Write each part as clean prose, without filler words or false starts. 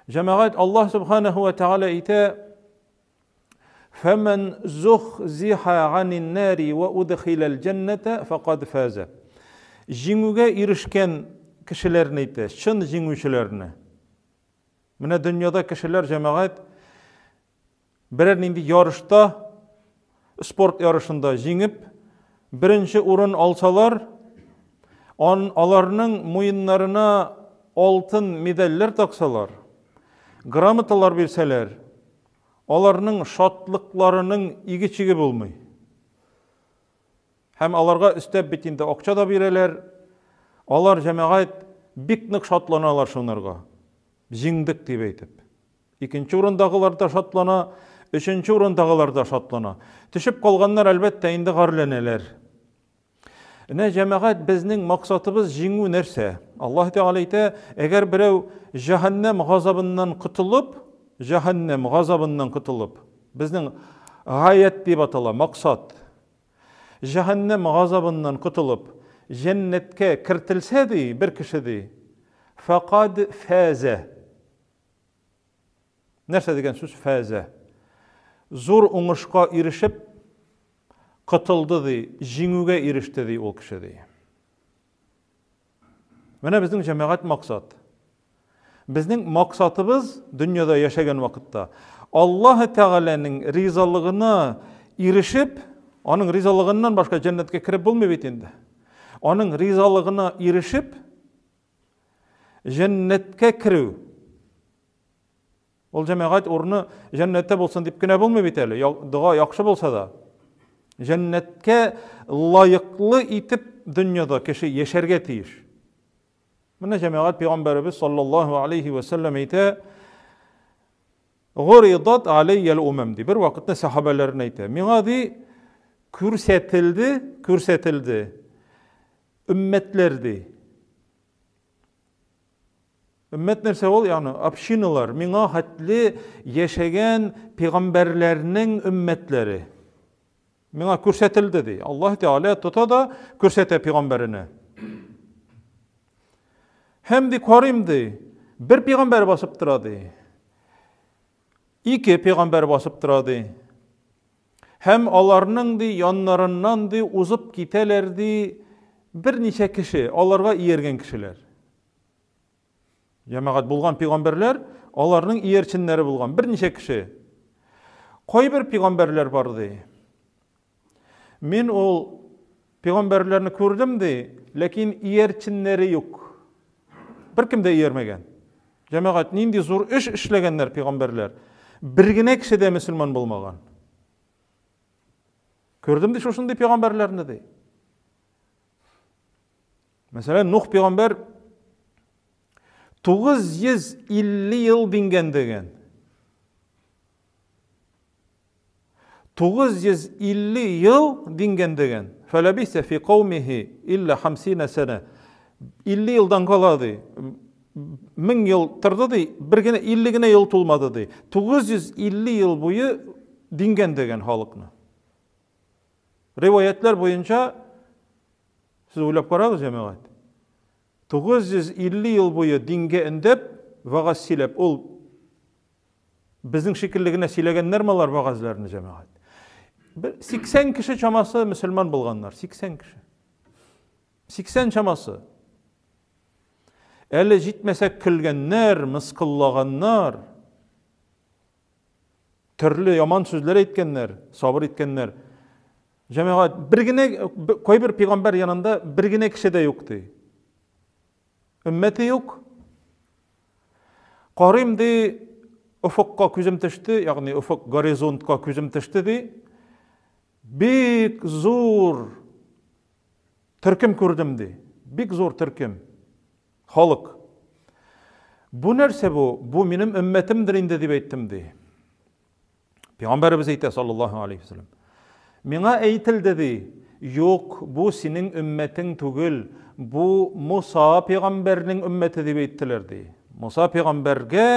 Җәмәгать, Аллаһ субханаһу ва тааля әйтә: "Фәмән зухзиха анин нари ва удхилал җәннәтә факад фаза." Җиңүгә ирешкән кешеләрне әйтә, чын җиңүчеләрне. Менә дөньяда кешеләр, җәмәгать, берәр нинди ярышта, спорт ярышында җиңеп, беренче урын алсалар, он, аларның муеннарына алтын медальләр таксалар, грамоталар бирсәләр, аларның шатлыкларының иге-чиге булмый. Һәм аларга өстәп бит инде акча да бирәләр. Алар, җәмәгать, бик нык шатланалар шунарга. Җиңдек дип әйтеп. Икенче урындагылар да шатлана, өченче урындагылар да шатлана. Төшеп калганнар, әлбәттә, инде гарьләнәләр. Менә, җәмәгать, безнең максатыбыз җиңү нәрсә? Аллаһ Тәгалә әйтә, әгәр берәү җәһәннәм газабыннан котылып, җәһәннәм газабыннан котылып, безнең гаять дип атала, максат. Җәһәннәм газабыннан котылып, җәннәткә кертелсә, ди, бер кеше, ди, факад фәзә. Нәрсә дигән сүз фәзә? Зур уңышка ирешеп, котылды ди, җиңүгә иреште ди ул кеше ди. Менә безнең җәмәгать максат. Безнең максатыбыз дөньяда яшәгән вакытта Аллаһ Тәгаләнең ризалыгына ирешеп, аның ризалыгыннан башка җәннәткә кереп булмый бит инде. Аның ризалыгына ирешеп, Җәннәткә керү. Ул җәмәгать урыны җәннәттә булсын дип кенә булмый бит әле. Дога яхшы булса да. Җәннәткә лаеклы итеп дөньяда кеше яшәргә тиеш. Менә җәмәгать пәйгамбәребез саллаллаһу алейхи ва саллям әйтә, Гуридат алейял умам ди. Бер вакытны сахабәләренә әйтә. Миңа ди күрсәтелде, күрсәтелде Өммәтләр ди. Өммәт нәрсә ул? Ягъни общиналар, миңа хәтле яшәгән пәйгамбәрләрнең өммәтләре. Миңа күрсәтелде ди. Аллаһ Тәгалә тота да күрсәтә пәйгамбәренә. Һәм ди карыйм ди, бер пәйгамбәр басып тора ди. Ике пәйгамбәр басып тора ди. Һәм аларның, ди, яннарыннан, ди, узып китәләр, ди, берничә кеше, аларга ияргән кешеләр. Җәмәгать булган пәйгамбәрләр, аларның иярченнәре булган берничә кеше. Кайбер пәйгамбәрләр бар, ди. Мин ул пәйгамбәрләрне күрдем, ди, ләкин иярченнәре юк. Беркем дә иярмәгән. Җәмәгать, нинди зур эш эшләгәннәр пәйгамбәрләр. Бер генә кеше дә мөселман булмаган. Күрдем ди шушындый пәйгамбәрләрне ди. Мәсәлән, Нух пәйгамбәр 950 ел дингән дигән. 950 ел дингән дигән. Фәләбисә фи каумихи илля хамсина сәнә. 50 елдан кала ди. 1000 ел торды ди, бер генә 50 генә ел тулмады ди. 950 ел буе дингән дигән халыкны. Риваятлар буенча сез уйлап карагыз, җәмәгать. 950 ел буе дингә өндәп, вагаз сөйләп, ул Безнең шикелле генә сөйләгәннәрме алар вәгазьләрне, җәмәгать? Бер 80 кеше чамасы мөселман булганнар, 80 кеше. 80 чамасы. Әле җитмәсә көлгәннәр, мыскыллаганнар. Төрле яман сүзләр әйткәннәр, сабыр иткәннәр. Җәмәгать, бер генә кайбер пәйгамбәр янында бер генә кеше дә юк ди. Өммәте юк. Карыйм ди, офыкка күзем төште, ягъни офык горизонтка күзем төште ди. Бик зур төркем күрдем ди. Бик зур төркем. Халык. Бу нәрсә бу? Бу минем өммәтемдер инде дип әйттем ди. Пәйгамбәребез әйтә, саллаллаһу алейхи вәсәлләм. Миңа әйтелде ди, юк, бу синең өммәтең түгел, бу Муса пәйгамбәрнең өммәте дип әйттеләр ди. Муса пәйгамбәргә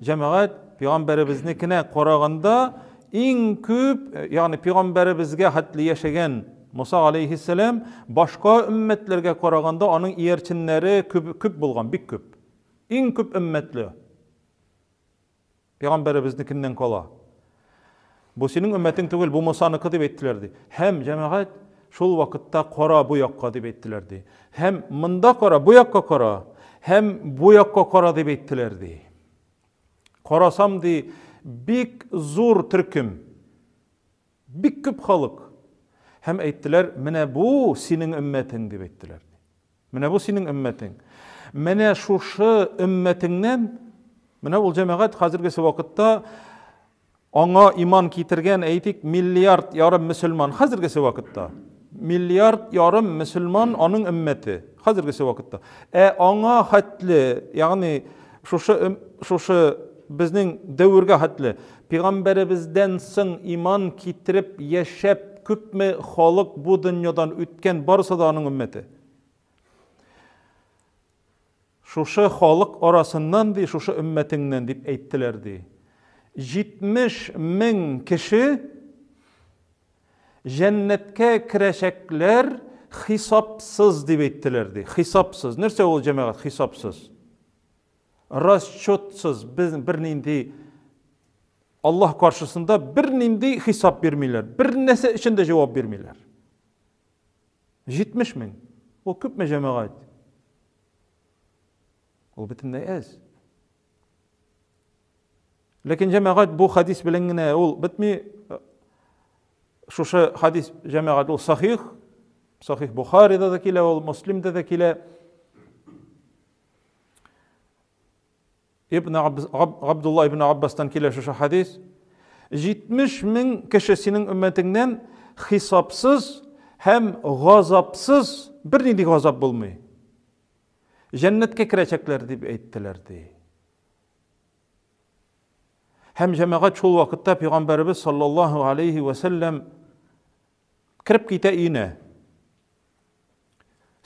җәмәгать пәйгамбәребезнекенә караганда иң күп, ягъни пәйгамбәребезгә хәтле яшәгән Муса алейхиссәлам башка өммәтләргә караганда аның иярченнәре күп, күп булган, бик күп. Иң күп өммәтле. Пәйгамбәребезнекеннән кала. Бу синең өммәтең түгел, бу Мусаныкы дип әйттеләр ди. Һәм җәмәгать шул вакытта кара бу якка дип әйттеләр ди. Һәм монда кара, бу якка кара, һәм бу якка кара дип әйттеләр ди. Карасам ди, бик зур төркем, бик күп халык. Һәм әйттеләр, менә бу синең өммәтең дип әйттеләр. Менә бу синең өммәтең. Менә шушы өммәтеңнән, менә ул җәмәгать хәзергесе вакытта аңа иман китергән, әйтик, миллиард ярым мөселман хәзергесе вакытта. Миллиард ярым мөселман аның өммәте хәзергесе вакытта. Ә аңа хәтле, ягъни шушы шушы безнең дәвергә хәтле пәйгамбәребездән соң иман китереп яшәп күпме халык бу дөньядан үткән, барысы да аның өммәте. Шушы халык арасыннан ди, шушы өммәтеңнән дип әйттеләр ди. 70 мең кеше җәннәткә керәчәкләр хисапсыз дип әйттеләр ди. Хисапсыз. Нәрсә ул җәмәгать хисапсыз? Расчетсыз без бернинди Аллаһ каршысында бернинди хисап бирмиләр. Бер нәрсә өчен дә җавап бирмиләр. 70 мең. Ул күпме җәмәгать? Ул бөтенләй әз. Ләкин җәмәгать бу хадис белән генә ул бетми. Шушы хадис җәмәгать ул сахих. Сахих Бухарида да килә ул, Муслимда да килә. Ибн Габдулла ибн Аббастан килә шушы хадис. 70 мең кеше синең өммәтеңнән хисапсыз һәм газапсыз, бернинди газап булмый. Җәннәткә керәчәкләр дип әйттеләр ди. Һәм җәмәгать шул вакытта пәйгамбәребез саллаллаһу алейхи ва сәлләм кереп китә өенә.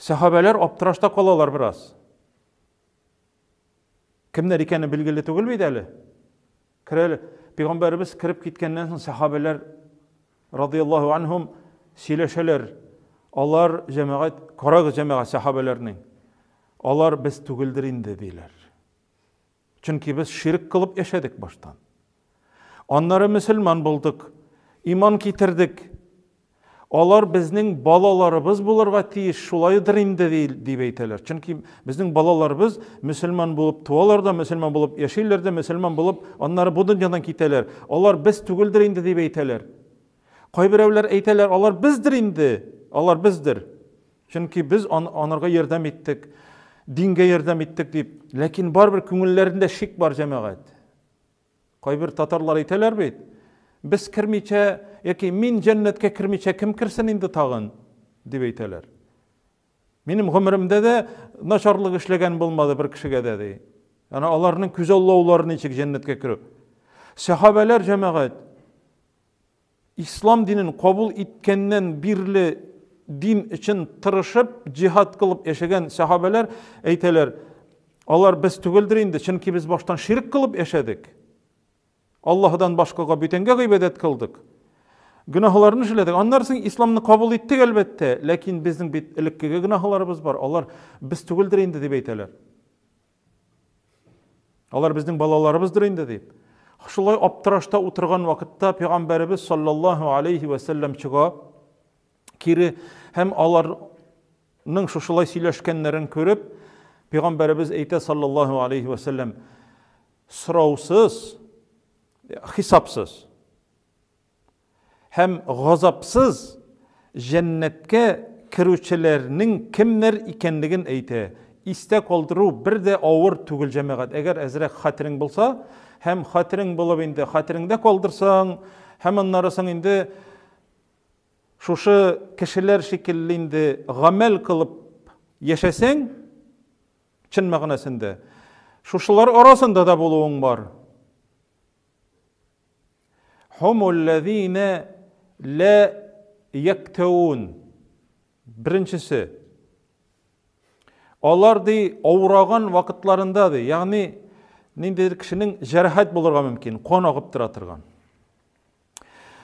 Сәхабәләр аптырашта калалар бераз. Кемнәр икәне билгеле түгел бит әле. Керәле. Пәйгамбәребез кереп киткәннән соң сәхабәләр радияллаһу анһум сөйләшәләр. Алар җәмәгать, карагыз җәмәгать сәхабәләрнең. Алар без түгелдер инде диләр. Чөнки без ширк кылып яшәдек баштан. Аннары мөселман булдык, иман китердек. Алар безнең балаларыбыз булырга тиеш, шулайдыр инде дип әйтәләр. Чөнки безнең балаларыбыз мөселман булып туалар да, мөселман булып яшиләр дә, мөселман булып аннары бу дөньядан китәләр. Алар без түгелдер инде дип әйтәләр. Кайберәүләр әйтәләр, алар бездер инде, алар бездер. Чөнки без ан анарга ярдәм иттек, дингә ярдәм иттек дип. Ләкин барыбер күңелләрендә шик бар җәмәгать. Кайбер татарлар әйтәләр бит, без кермичә яки мин җәннәткә кермичә кем керсен инде тагын, дип әйтәләр. Минем гомеремдә дә начарлык эшләгән булмады бер кешегә дә ди. Ана аларның күзаллаулары ничек җәннәткә керү. Сәхабәләр җәмәгать Ислам динен кабул иткәннән бирле дин өчен тырышып, җиһад кылып яшәгән сәхабәләр әйтәләр, алар без түгелдер инде, чөнки без баштан ширк кылып яшәдек. Аллаһыдан башкага бүтәнгә гыйбадәт кылдык. Гөнаһларны эшләдек. Аннары соң исламны кабул иттек әлбәттә, ләкин безнең бит элеккеге гөнаһларыбыз бар. Алар без түгелдер инде дип әйтәләр. Алар безнең балаларыбыздыр инде дип. Шулай аптырашта утырган вакытта пәйгамбәребез саллаллаһу алейхи ва сәлләм чыга кире һәм аларның шушылай сөйләшкәннәрен күреп, пәйгамбәребез әйтә саллаллаһу алейхи ва сәлләм, сораусыз, хисапсыз Һәм газапсыз җәннәткә керүчеләрнең кемнәр икәнлеген әйтә. Истә калдыру бер дә авыр түгел, җәмәгать. Әгәр әзрәк хәтерең булса, һәм хәтерең булып инде хәтереңдә калдырсаң, һәм аннары соң инде шушы кешеләр шикелле инде гамәл кылып яшәсәң, чын мәгънәсендә, шушылар арасында да булуың бар. Хумулләзинә лә яктәун. Беренчесе. Алар ди авыраган вакытларында ди, ягъни ниндидер кешенең җәрәхәт булырга мөмкин, кан агып тора торган.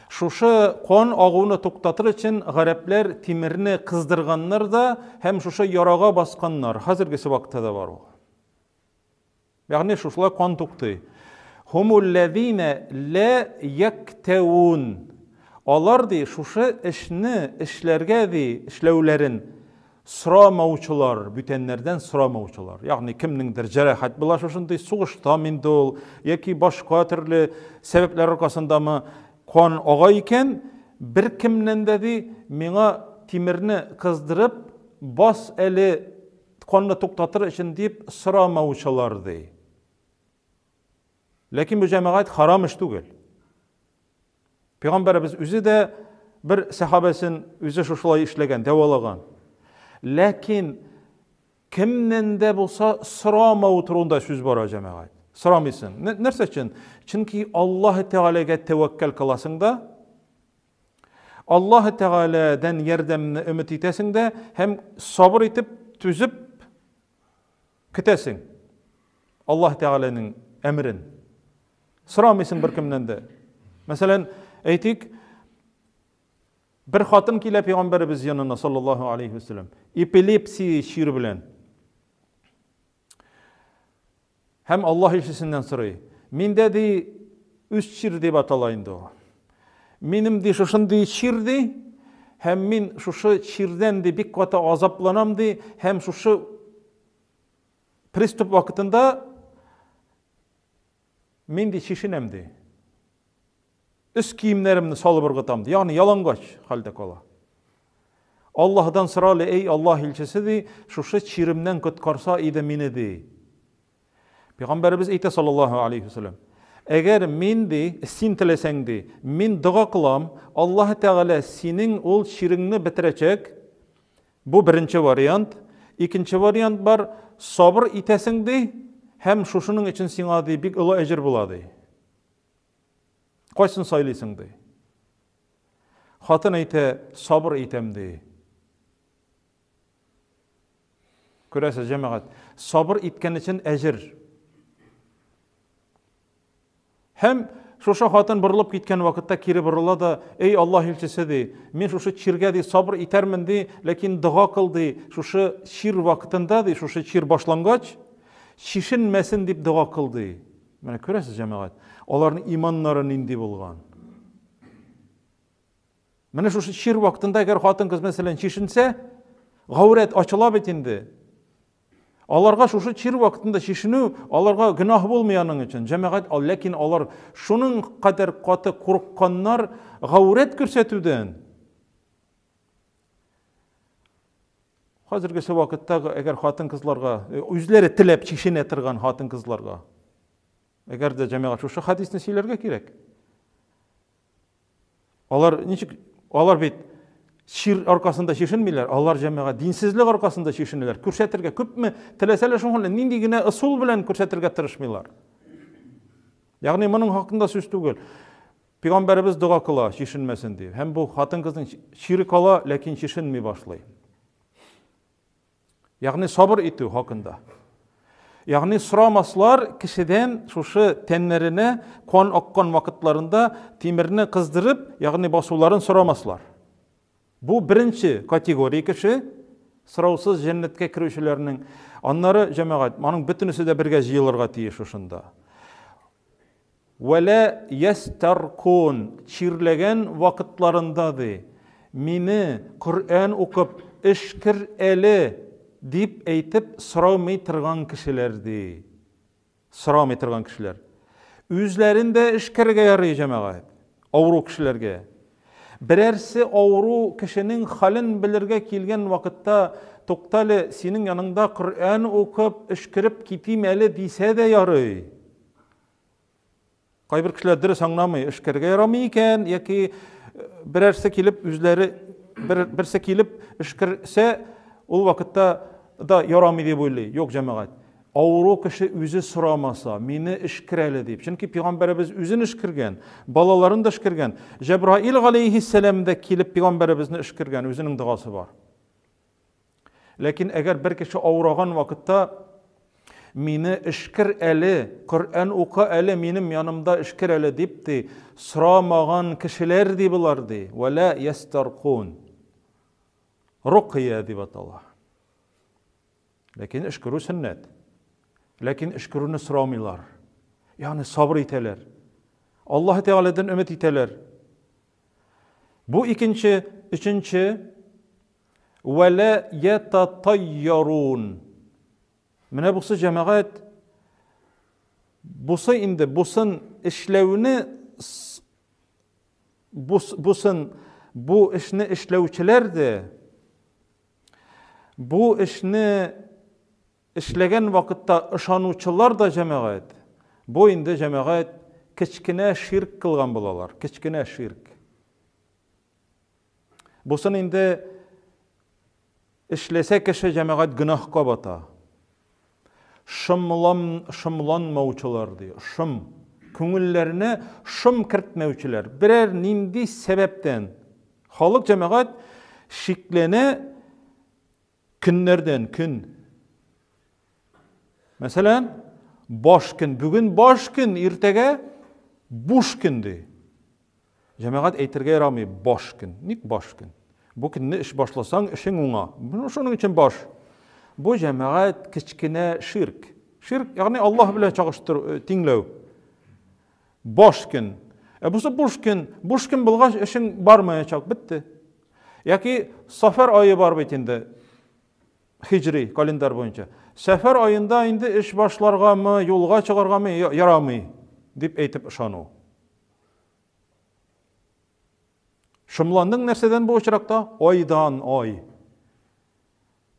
Шушы кан агуны туктатыр өчен гарәпләр тимерне кыздырганнар да һәм шушы ярага басканнар. Хәзергесе вакытта да бар ул. Ягъни шушылай кан туктый. Һумулләзина лә яктәвун. Алар ди шушы эшне эшләргә ди эшләүләрен сорамаучылар, бүтәннәрдән сорамаучылар. Ягъни кемнеңдер җәрәхәт була шушындый сугыштамы инде ул яки башка төрле сәбәпләр аркасындамы кан ага икән, беркемнән дә ди миңа тимерне кыздырып бас әле канны туктатыр өчен дип сорамаучылар ди. Ләкин бу җәмәгать харам эш түгел. Пәйгамбәребез үзе дә бер сәхабәсен үзе шушылай эшләгән, дәвалаган. Ләкин кемнән дә булса сорамау турында сүз бара җәмәгать. Сорамыйсың. Нәрсә өчен? Чөнки Аллаһ Тәгаләгә тәвәккәл кыласың да, Аллаһ Тәгаләдән ярдәмне өмет итәсең дә һәм сабыр итеп, түзеп Көтәсең Аллаһ Тәгаләнең әмерен. Сорамыйсың беркемнән дә. Мәсәлән, әйтик, бер хатын килә пәйгамбәребез янына саллаллаһу алейхи вәсәләм, эпилепсия чире белән. Һәм Аллаһ илчесеннән сорый. Миндә ди үз чир дип атала инде ул. Минем ди шушындый чир ди, һәм мин шушы чирдән ди бик каты азапланам ди, һәм шушы приступ вакытында мин ди чишенәм ди. Өс киемнәремне салып ыргытам, ди. Ягъни ялангач хәлдә кала. Аллаһдан сора әле, эй Аллаһ илчесе, ди, шушы чиремнән коткарса иде мине, ди. Пәйгамбәребез әйтә саллаллаһу алейхи вәсәлләм, әгәр мин ди, син теләсәң ди, мин дога кылам, Аллаһ Тәгалә синең ул чиреңне бетерәчәк. Бу беренче вариант. Икенче вариант бар, сабыр итәсең ди, һәм шушының өчен сиңа ди бик олы әҗер була ди. Кайсын сайлыйсың ди. Хатын әйтә, сабыр итәм ди. Күрәсез, җәмәгать, сабыр иткән өчен әҗер. Һәм шушы хатын борылып киткән вакытта кире борыла да, эй Аллаһ илчесе ди, мин шушы чиргә ди сабыр итәрмен ди, ләкин дога кыл ди, шушы чир вакытында ди, шушы чир башлангач, чишенмәсен дип дога кыл ди. Менә күрәсез, җәмәгать, аларның иманнары нинди булган. Менә шушы чир вакытында әгәр хатын-кыз мәсәлән чишенсә, гаурәт ачыла бит инде. Аларга шушы чир вакытында чишенү аларга гөнаһ булмый аның өчен. Җәмәгать, ләкин алар шуның кадәр каты курыкканнар гаурәт күрсәтүдән. Хәзергесе вакытта әгәр хатын-кызларга э, үзләре теләп чишенә торган хатын-кызларга, әгәр дә җәмәгать шушы хадисне сөйләргә кирәк. Алар ничек алар бит чир аркасында чишенмиләр, алар җәмәгать динсезлек аркасында чишенәләр. Күрсәтергә күпме теләсәләр шуңа нинди генә ысул белән күрсәтергә тырышмыйлар. Ягъни моның хакында сүз түгел. Пәйгамбәребез дога кыла, чишенмәсен дип. Һәм бу хатын-кызның чире кала, ләкин чишенми башлый. Ягъни сабыр итү хакында. Ягъни сорамаслар кешедән шушы тәннәренә кан аккан вакытларында тимерне кыздырып, ягъни басуларын сорамаслар. Бу беренче категория кеше, сораусыз җәннәткә керүчеләрнең. Аннары җәмәгать, моның бөтенесе дә бергә җыелырга тиеш шушында. Вәлә ястәркун, чирләгән вакытларында, ди, мине Коръән укып, өшкер әле, дип әйтеп сорамый торган кешеләр, ди. Сорамый торган кешеләр. Үзләрен дә өшкерергә ярый, җәмәгать, авыру кешеләргә. Берәрсе авыру кешенең хәлен белергә килгән вакытта, туктале, синең яныңда Коръән укып, өшкереп китим әле, дисә дә ярый. Кайбер кешеләр дөрес аңламый, эшкәргә ярамый икән, яки э, берәрсе килеп үзләре бер, берсе килеп эшкәрсә, ул вакытта да ярамый дип уйлый. Юк, җәмәгать. Авыру кеше үзе сорамаса, мине эшкер әле дип. Чөнки пәйгамбәребез үзен эшкергән, балаларын да эшкергән. Җәбраил галәйһиссәлам дә килеп пәйгамбәребезне эшкергән, үзенең догасы бар. Ләкин әгәр бер кеше авыраган вакытта мине эшкер әле, Коръән укы әле, минем янымда эшкер әле дип ди, сорамаган кешеләр ди болар ди. Вәлә ястаркун. Рукия дип атала. Ләкин эшкерү сөннәт. Ләкин өшкерүне сорамыйлар. Ягъни сабыр итәләр. Аллаһ Тәгаләдән өмет итәләр. Бу икенче, өченче вәлә ятатайярун. Менә бусы җәмәгать бусы инде бусын эшләүне бусын бу эшне эшләүчеләр дә бу эшне эшләгән вакытта ышанучылар да җәмәгать бу инде җәмәгать кечкенә ширк кылган булалар, кечкенә ширк. Бусын инде эшләсә кеше җәмәгать гөнаһка бата. Шомлан, шомланмаучылар ди. Шом. Күңелләренә шом кертмәүчеләр. Берәр нинди сәбәптән халык җәмәгать шикләнә көннәрдән көн. Мәсәлән, баш көн, бүген баш көн, иртәгә буш көн ди. Җәмәгать әйтергә ярамый баш көн. Ник баш көн? Бу көнне эш башласаң, эшең уңа. Менә шуның өчен баш. Бу җәмәгать кечкенә ширк. Ширк, ягъни Аллаһ белән чагыштыру, э, тиңләү. Баш көн. Ә бусы буш көн. Буш көн булгач, эшең бармаячак, бетте. Яки сафар ае бар бит инде. Хиҗри календарь буенча. Сәфәр аенда инде эш башларгамы, юлга чыгаргамы ярамый дип әйтеп ышану. Шомландың нәрсәдән бу очракта? Айдан ай.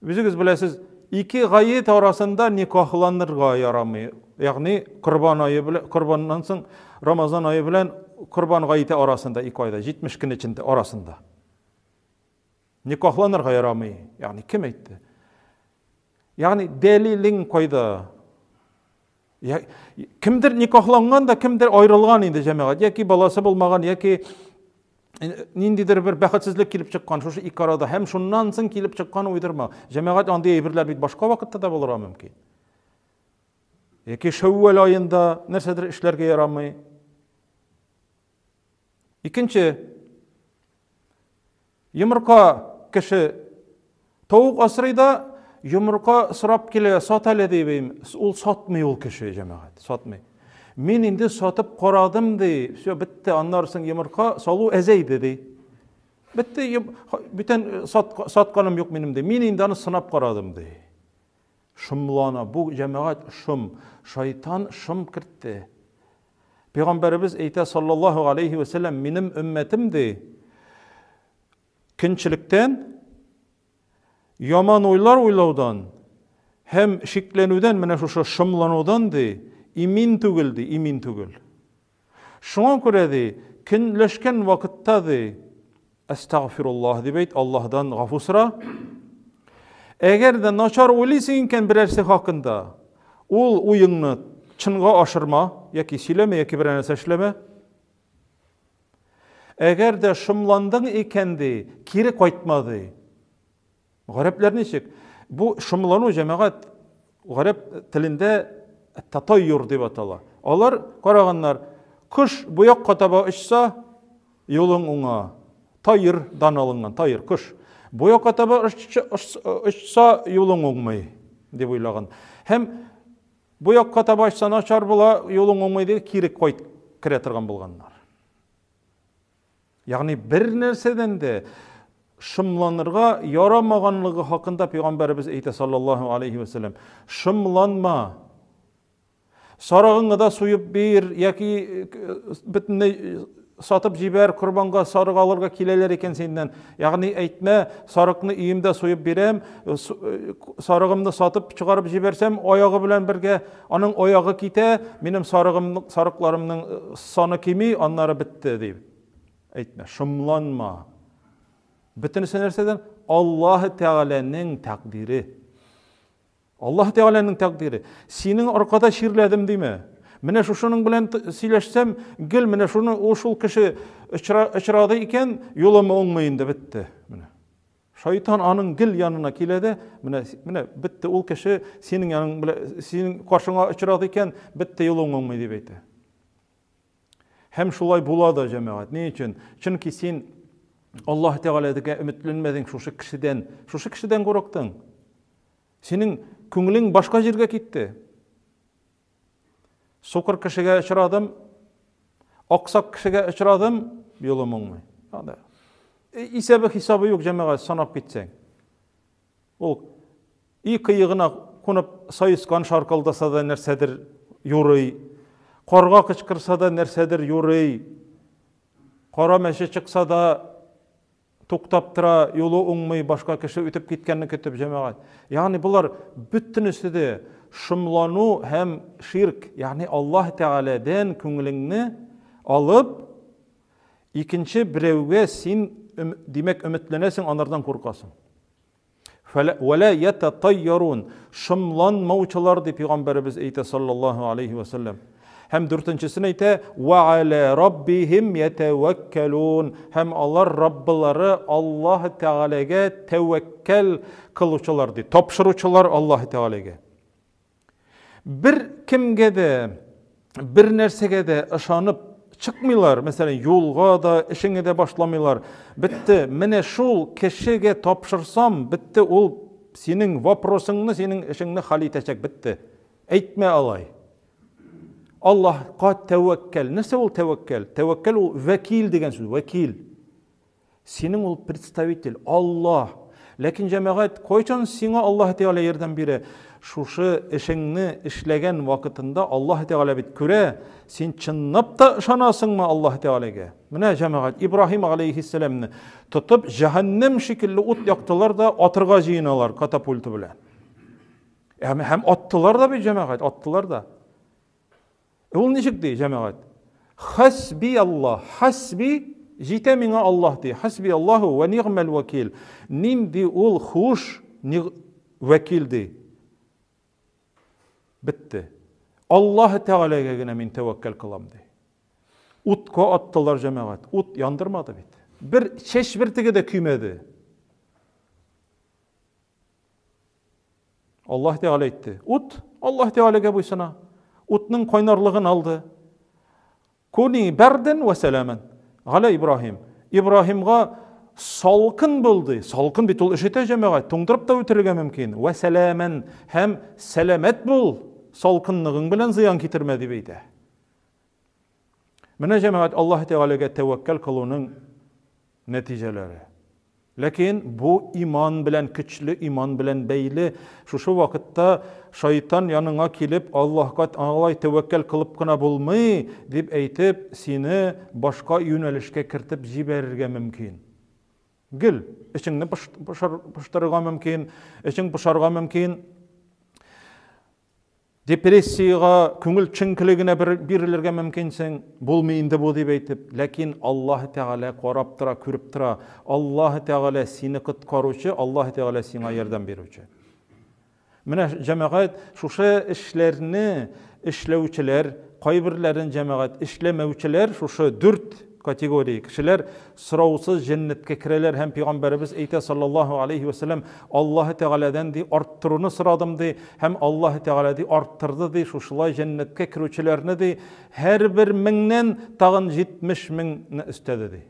Үзегез беләсез, ике гает арасында никахланырга ярамый. Ягъни Корбан ае белән Корбаннан соң Рамазан ае белән Корбан гаете арасында ике айда, 70 көн эчендә арасында. Никахланырга ярамый. Ягъни кем әйтте? Ягъни дәлилең кайда? Я, кемдер никахланган да, кемдер аерылган инде җәмәгать, яки баласы булмаган, яки э, ниндидер бер бәхетсезлек килеп чыккан шушы ике арада һәм шуннан соң килеп чыккан уйдырма. Җәмәгать андый әйберләр бит башка вакытта да булырга мөмкин. Яки шәүвәл аенда нәрсәдер эшләргә ярамый. Икенче, йомырка кеше тавык асрый да, йомырка сорап килә, сат әле дип, ул сатмый ул кеше, җәмәгать, сатмый. Мин инде сатып карадым ди, все бетте, аннары соң йомырка салу әзәйде ди. Бетте, бүтән сатканым юк минем ди. Мин инде аны сынап карадым ди. Шомлана. Бу җәмәгать шом. Шайтан шом кертте. Пәйгамбәребез әйтә, саллаллаһу алейхи вә сәлләм, минем өммәтем ди, көнчелектән, яман уйлар уйлаудан һәм шикләнүдән, менә шушы шомланудан ди, имин түгел ди, имин түгел. Шуңа күрә ди, көнләшкән вакытта ди, Әстәгъфируллаһ дип әйт, Аллаһдан гафу сора. Әгәр дә начар уйлыйсың икән берәрсе хакында, ул уеңны чынга ашырма, яки сөйләмә, яки берәр нәрсә эшләмә. Әгәр дә шомландың икән ди, кире кайтма ди. Гарәпләр ничек? Бу шомлану җәмәгать гарәп телендә татайюр дип атала. Алар караганнар, кош бу якка таба очса, юлың уңа. Тайырдан алынган, тайыр, кош. Бу якка таба очса, юлың уңмый, дип уйлаган. Һәм бу якка таба очса начар була, юлың уңмый дип кире кайт керә торган булганнар. Ягъни бер нәрсәдән дә шомланырга ярамаганлыгы хакында пәйгамбәребез әйтә саллаллаһу алейхи ва сәлләм. Шомланма. Сарыгыңны да суеп бир яки э, бөтенләй сатып җибәр, корбанга сарык алырга киләләр икән синнән. Ягъни әйтмә, сарыкны өемдә суеп бирәм, э, э, сарыгымны сатып чыгарып җибәрсәм, аягы белән бергә аның аягы китә, минем сарыгым, сарыкларымның саны кими, аннары бетте дип. Әйтмә, шомланма. Бөтенесе нәрсәдән? Аллаһ Тәгаләнең тәкъдире. Аллаһ Тәгаләнең тәкъдире. Синең аркада чирләдем димә. Менә шушының белән сөйләшсәм, гел менә шуны ул шул кеше очрады икән, юлым уңмый инде бетте. Менә. Шайтан аның гел янына килә дә, менә менә бетте ул кеше синең яның белән синең каршыңа очрады икән, бетте юлың уңмый дип әйтә. Һәм шулай була да, җәмәгать. Ни өчен? Чөнки син Аллаһ Тәгаләгә өметләнмәдең шушы кешедән. Шушы кешедән курыктың. Синең күңелең башка җиргә китте. Сукыр кешегә очрадым, аксак кешегә очрадым, юлым уңмый. Анда исәбе хисабы юк, җәмәгать, санап китсәң. Ул и кыегына кунып саескан шаркылдаса да нәрсәдер юрый, карга кычкырса да нәрсәдер юрый, кара мәче чыкса да туктап тора, юлы уңмый, башка кеше үтеп киткәнне көтеп, җәмәгать. Ягъни болар бөтенесе дә шомлану һәм ширк, ягъни Аллаһ Тәгаләдән күңелеңне алып, икенче берәүгә син, димәк, өметләнәсең, анардан куркасың. Вәлә ятатайярун, шомланмаучылар дип пәйгамбәребез әйтә саллаллаһу алейхи ва саллям. Һәм дүртенчесен әйтә, ва аля раббихим ятаваккалун. Һәм алар Раббылары Аллаһ Тәгаләгә тәвәккәл кылучылар ди, тапшыручылар Аллаһ Тәгаләгә. Бер кемгә дә, бер нәрсәгә дә ышанып чыкмыйлар, мәсәлән, юлга да, эшеңә дә башламыйлар. Бетте, менә шул кешегә тапшырсам, бетте, ул синең вопросыңны, синең эшеңне хәл итәчәк, бетте. Әйтмә алай. Аллаһка тәвәккәл. Нәрсә ул тәвәккәл? Тәвәккәл ул вәкил дигән сүз, вәкил. Синең ул представитель, Аллаһ. Ләкин җәмәгать, кайчан сиңа Аллаһ Тәгалә ярдәм бирә? Шушы эшеңне эшләгән вакытында Аллаһ Тәгалә бит күрә, син чынлап та ышанасыңмы Аллаһ Тәгаләгә? Менә җәмәгать, Ибраһим алейһиссәламне тотып, җәһәннәм шикелле ут яктылар да атырга җыеналар катапульта белән. Һәм аттылар да бит җәмәгать, аттылар да. Ул ничек ди, җәмәгать? Хәсби Аллаһ, хәсби җитә миңа Аллаһ ди. Хәсби Аллаһу ва нигъмәл вәкил. Нинди ул хуш вәкил ди. Бетте. Аллаһ Тәгаләгә генә мин тәвәккәл кылам ди. Утка аттылар җәмәгать. Ут яндырмады бит. Бер чәч бөртеге дә көймәде. Аллаһ Тәгалә әйтте. Ут Аллаһ Тәгаләгә буйсына. Утның кайнарлыгын алды. Куни бәрден вә сәламен. Галя Ибраһим. Ибраһимга салкын булды. Салкын бит ул өшетә җәмәгать, туңдырып та үтерергә мөмкин. Вә сәламен һәм сәламәт бул. Салкынлыгың белән зыян китермә дип әйтә. Менә җәмәгать Аллаһ Тәгаләгә тәвәккәл кылуның нәтиҗәләре. Ләкин бу иман белән, көчле иман белән бәйле. Шушы вакытта шайтан яныңа килеп, Аллаһка алай тәвәккәл кылып кына булмый, дип әйтеп, сине башка юнәлешкә кертеп җибәрергә мөмкин. Гел эчеңне пошырырга мөмкин, эчең пошарга мөмкин. Депрессиягә, күңел төшенкелегенә бирелергә мөмкинсең, булмый инде бу дип әйтеп. Ләкин Аллаһ Тәгалә карап тора, күреп тора. Аллаһ Тәгалә сине коткаручы, Аллаһ Тәгалә сиңа ярдәм бирүче. Менә җәмәгать шушы эшләрне эшләүчеләр, кайберләрен җәмәгать эшләмәүчеләр шушы дүрт категория кешеләр сораусыз җәннәткә керәләр һәм пәйгамбәребез әйтә саллаллаһу алейхи вәсәләм Аллаһы Тәгаләдән ди арттыруны сорадым ди һәм Аллаһы Тәгалә ди арттырды ди шушылай җәннәткә керүчеләрне ди һәрбер меңнән тагын 70 меңне өстәде ди.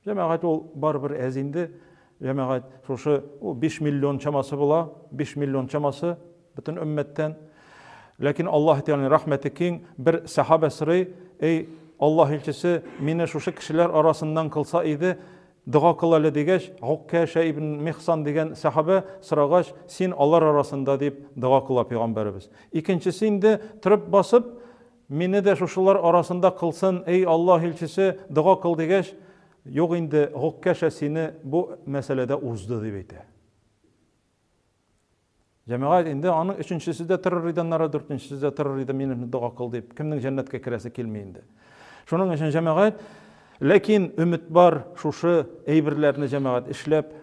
Җәмәгать ул барыбер әз инде. Җәмәгать шушы ул 5 миллион чамасы була, 5 миллион чамасы бөтен өммәттән. Ләкин Аллаһ Тәгаләнең рәхмәте киң, бер сәхабә сорый, эй, Аллаһ илчесе, мине шушы кешеләр арасыннан кылса иде, дога кыл әле дигәч, Гуккәшә ибн Михсан дигән сәхабә сорагач, син алар арасында дип дога кыла пәйгамбәребез. Икенчесе инде торып басып, Мине дә шушылар арасында кылсын, эй Аллаһ илчесе, дога кыл дигәч, юк инде, Гоккәшә сине бу мәсьәләдә узды, дип әйтә. Җәмәгать инде аның өченчесе дә торыр иде, аннары дүртенчесе дә торыр иде, мине дога кыл дип. Кемнең җәннәткә керәсе килми инде. Шуның өчен җәмәгать, ләкин өмет бар, шушы әйберләрне җәмәгать эшләп,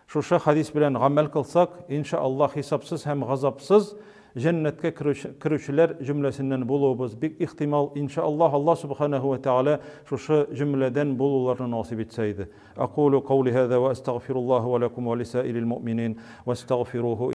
Шушы хәдис белән гамәл кылсак, инша Аллаһ, хисапсыз һәм газапсыз җәннәткә керүчеләр җөмләсеннән булуыбыз бик ихтимал, инша Аллаһ, Аллаһ субханәһү вә тәгалә шушы җөмләдән булуларны насыйп итсә иде. Әкулу каули һәза вә әстәгъфируллаһа вә ләкум вә лисаирил муъминин вәстәгъфируху.